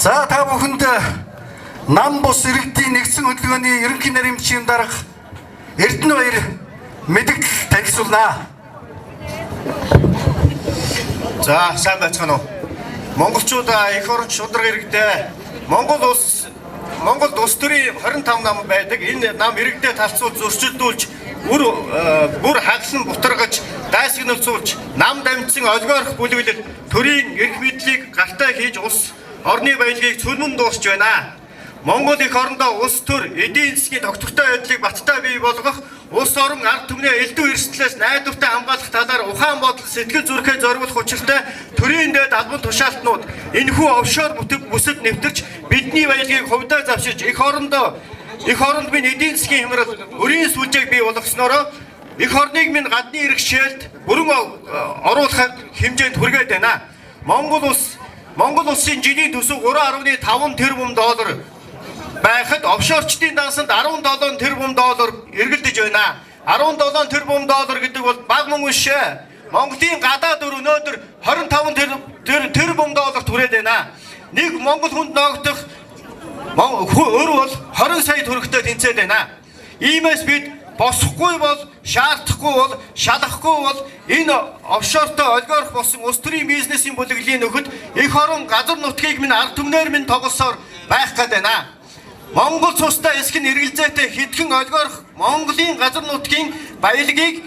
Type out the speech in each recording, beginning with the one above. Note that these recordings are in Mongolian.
За, та бүхэнд нам бус иргэдийн нэгдсэн хөдөлгөөний ерөнхий нарийн дарга Эрдэнэбаяр мэдэгдэл танилцуулнаа. За, сайн байцгаана уу. Монголчууд эх орон шударга иргэдээ. Монгол улс Монголд улс төрийн 25 нам байдаг. Энэ нам иргэдээ талцуул зөрчилдүүлж, үр бүр хаглан бутаргаж, дайсагналцуулж, нам дамжсан олигарх бүлэглэл төрийн эрх мэдлийг гартаа хийж улс орны баялагийг цөлмөн дуусч байна. Монгол эх орондоо улс төр эдийн засгийн тогтвортой байдлыг баттай бий болгох, улс орон ард түмнээ элдв эрсдлээс найдвартай хамгаалах талаар ухаан бодол, сэтгэл зүрэхээ зориулах учиртай төрийн дээд албан тушаалтнууд энэхүү офшор бүсэд нэвтэрч бидний баялагийг хувьдаа завшиж эх орондоо эх оронд минь эдийн засгийн хямрал өрийн сүлжээг бий болгосноороо эх орныг минь гадны иргэшээлд бүрэн оруулахад хэмжээнд хүргээд байна. Монгол улсын жилийн төсөв 3.5 тэрбум доллар байхад офшорчдын дансанд 17 тэрбум доллар эргэлдэж байна. 17 тэрбум доллар гэдэг бол бага мөнгө биш ээ. Монголын гадаад өр өнөөдөр 25 тэрбум долларт хүрээд байна. Нэг монгол хүнд ноогдох өр бол 20 сая төгрөгтэй тэнцээд байна. Иймээс бид босхгүй бол, шаардахгүй бол, шалахгүй бол энэ офшортой олигарх болсон улс төрийн бизнесийн бүлэглэлийн нөхөд эх орон газар нутгийг минь ард түмнээр минь тоглосоор байх гээд байна. Монгол цустай эсэх нь эргэлзээтэй хэдхэн олигарх Монголын газар нутгийн баялагийг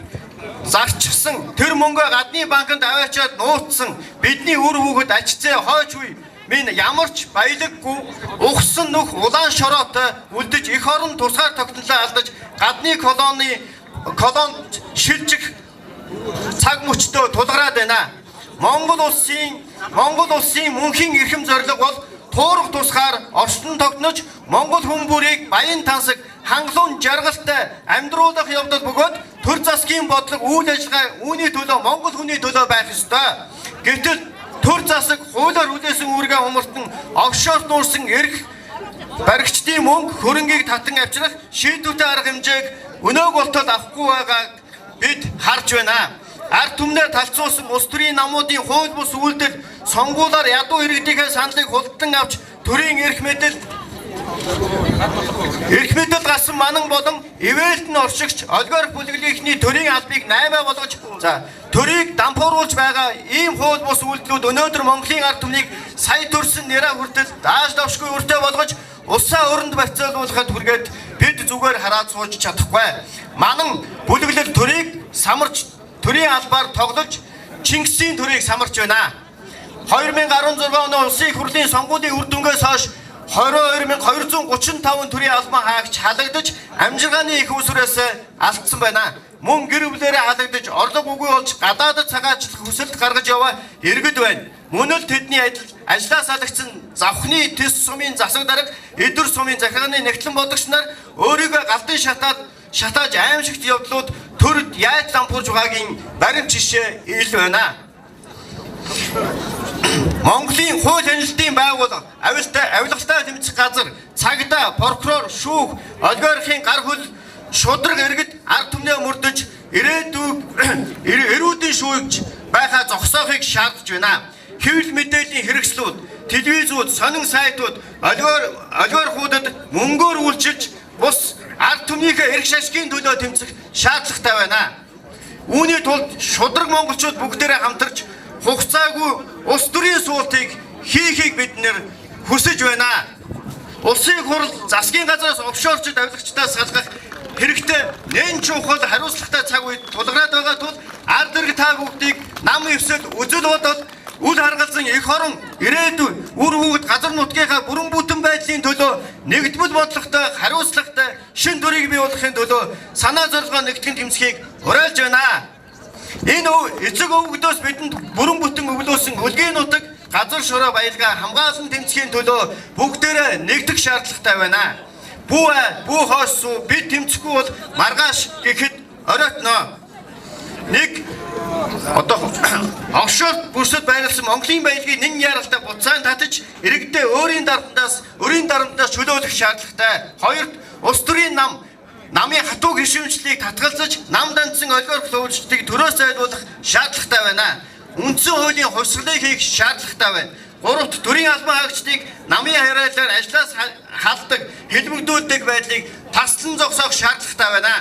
зарчихсан, тэр мөнгөө гадны банкнд аваачаад нууцсан бидний үр хүүхэд ачцээ хойч үе минь ямар ч баялаггүй ухсан нүх улаан шороотой үлдэж эх орон тусгаар тогтнолоо алдаж гадны колонд шилжих цаг мөчтөө тулгараад байна. Монгол улсын мөнхийн эрхэм зорилго бол туурах тусгаар орчлон тогтнож Монгол хүн бүрийг баян тансаг, хангалуун жаргалтай амьдруулах явдал бөгөөд төр засгийн бодлого, үйл ажиллагаа үүний төлөө, Монгол хүний төлөө байх ёстой. Гэвтэл төр засаг хуулиар хүлээсэн үүргээ умартан офшорт нуурсан эрх баригчдын мөнгө хөрөнгийг татан авчрах шийдвэртэй арга хэмжээг өнөөг болтол авахгүй байгааг бид харж байна. Ард түмнээр талцуулсан улс төрийн намуудын хууль бус үйлдэл, сонгуулиар ядуу иргэдийнхээ саналыг худалдан авч төрийн эрх мэдэл гарсан манан болон ивээлт нь оршигч олигарх бүлэглийнхний төрийн албыг наймаа болгож, за, төрийг дампууруулж байгаа ийм хууль бус үйлдэлүүд өнөөдөр Монголын ард түмнийг сая төрсөн нэраа хүртэл дааш давшгүй өртөө болгож улсаа өрөнд барьцаалуулахад хүргээд бид зүгээр хараад сууж чадахгүй. Манан бүлэглэл төрийг самарч, төрийн албаар тоглож Чингисийн төрийг самарч байна. 2016 оны улсын их хурлын сонгуулийн үр дүнгээс хойш 22,235 төрийн албан хаагч халагдаж амжиргааны их усрээс алдсан байна. Мөн гэр бүлээрээ халагдаж орлого үгүй болж гадаадд цагаачлах хүсэлт гаргаж яваа иргэд байна. Мөн л тэдний ажлаас алагдсан завхны төс сумын засаг дарга, эдвэр сумын захиргааны нэгтлэн бодогч нар өөрийгөө галдан шатааж аимшигт явдлууд төрд яаж дампуурж байгаагийн баримт жишээ ил байна. Монголын хууль хяналтын байгууллага, авилгалтай тэмцэх газар, цагдаа, прокурор, шүүх, олигархын гар хөл, шударга иргэд ард түмнээ мөрдөж ирээдүйг эрүүдийн шүүгч байхаа зогсоохыг шаардж байна. Хэвлэл мэдээллийн хэрэгслүүд, телевизүүд, сонин сайтууд олигархуудад мөнгөөр үйлчилж бус ард түмнийхээ эрх шашгийн төлөө тэмцэх шаардлагатай байна. Үүний тулд шударга монголчууд бүгдээрээ хамтарч хугацаагүй улс төрийн суултыг хийхийг бид нэр хүсэж байна. Улсын хурал засгийн газраас офшорчид авилгачдаас салгах хэрэгтэй нэн чухал хариуцлагатай цаг үед тулгараад байгаа тул ард иргэд та бүгдийг нам эвсэл, үзэл бодол, үл харгалзан эх орон, ирээдүй, үр хүүхэд, газар нутгийнхаа бүрэн бүтэн байдлын төлөө нэгдмэл бодлоготой, хариуцлагатай шин төрийг бий болгохын төлөө санаа зорилгоо нэгтгэн тэмцэхийг уриалж байна. Энэ эцэг өвгдөөс бидэнд бүрэн бүтэн өвлөөсөн өлгийн нутаг, газар шороо баялгаа хамгаалан тэмцэхийн төлөө бүгдээрээ нэгдэх шаардлагатай байна. Бүү ай, бүү хойш суу, бид тэмцэхгүй бол маргааш гэхэд оройтноо. Нэг одоо офшор бүрсэд байрласан Монголын баялагийг нэн яралтай буцаан татаж иргэдээ өөрийн дарамтнаас чөлөөлөх шаардлагатай. Хоёрт, улс төрийн намын хатуу гишүүнчлэлийг татгалзаж нам данцсан олигарх луувчдыг төрөөс зайлуулах шаардлагатай байна. Үндсэн хуулийн хувьсгалыг хийх шаардлагатай байна. Гуравт, төрийн албан хаагчдыг намын харайлаар ажлаас халдаг, хэлмэгдүүлдэг байдлыг таслан зогсоох шаардлагатай байна.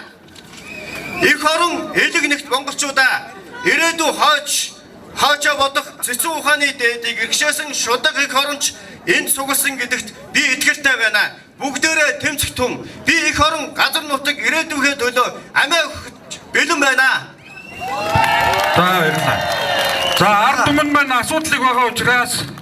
Эх орон элэг нэгт монголчуудаа ирээдүй хойч хоочоо бодох цэцэн ухааны дээдийг иргэшээсэн шудаг эх оронч энд сугалсан гэдэгт би итгэлтэй байна. Бүгдээрээ тэмцэх тун би эх орон газар нутаг ирээдүйнхээ төлөө амиа өгөх бэлэн байна. За, баярлалаа. За, ард түмэн маань асуудлыг байгаа учраас